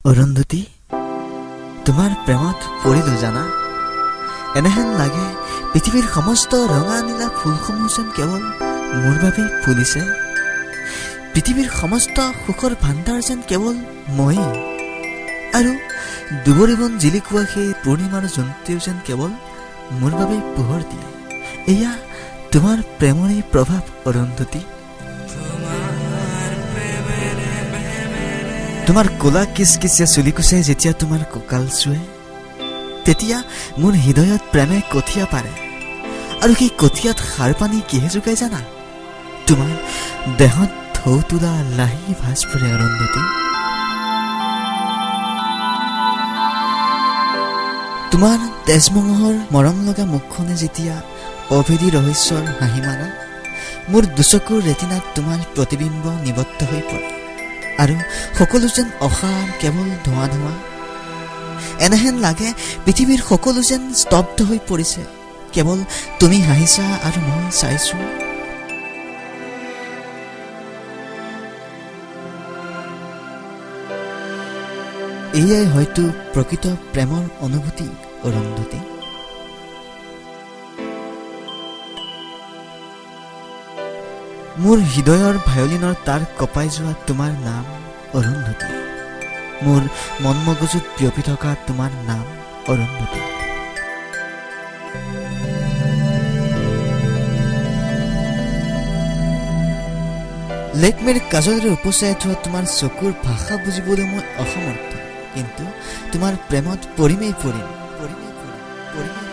অৰুন্ধতী, তোমাৰ প্ৰেমত পৰিলো জানা। এনেহেন লাগে পৃথিৱীৰ সমস্ত ৰঙা নীলা ফুলসমূহ যেন কেৱল মোৰ বাবেই ফুলিছে। পৃথিৱীৰ সমস্ত সুখৰ ভাণ্ডাৰ যেন কেৱল ময়েই, আৰু দুবৰি বন জিলিকোৱা সেই পূৰ্ণিমাৰ জোনটোৱেও যেন কেৱল মোৰ বাবেই পোহৰ দিয়ে। এয়া তোমাৰ প্ৰেমৰেই প্ৰভাৱ, অৰুন্ধতী। তোমাৰ ক'লা কিচকিচীয়া চুলিকোছাই যেতিয়া তোমাৰ কঁকাল চুৱে, তেতিয়া মোৰ হৃদয়ত প্ৰেমে কঠীয়া পাৰে। আৰু সেই কঠীয়াত সাৰ পানী কিহে যোগাই জানা? তোমাৰ দেহত ঢৌ তোলা লাহি ভাঁজবোৰে, অৰুন্ধতী। তোমাৰ তেজমঙহৰ মৰম লগা মুখখনে যেতিয়া অভেদী ৰহস্যৰ হাঁহি মাৰা, মোৰ দুচকুৰ ৰেটিনাত তোমাৰ প্ৰতিবিম্ব নিবদ্ধ হৈ পৰে আৰু সকলো যেন অসাৰ, কেৱল ধোঁৱা ধোঁৱা। এনেহেন লাগে পৃথিৱীৰ সকলো যেন স্তব্ধ হৈ পৰিছে, কেৱল তুমি হাঁহিছা আৰু মই চাইছো। এয়াই হয়তো প্ৰকৃত প্ৰেমৰ অনুভূতি, অৰুন্ধতী। মোৰ হৃদয়ৰ ভায়লিনৰ তাঁৰ কঁপাই যোৱা তোমাৰ নাম, অৰুন্ধতী। মোৰ মন মগজুত বিয়পি থকা তোমাৰ নাম, অৰুন্ধতী। লেকমেৰ কাজলেৰে উপচাই থোৱা তোমাৰ চকুৰ ভাষা বুজিবলৈ মই অসমৰ্থ, কিন্তু তোমাৰ প্ৰেমত পৰিমেই পৰিম, পৰিমেই পৰিম, পৰিমেই।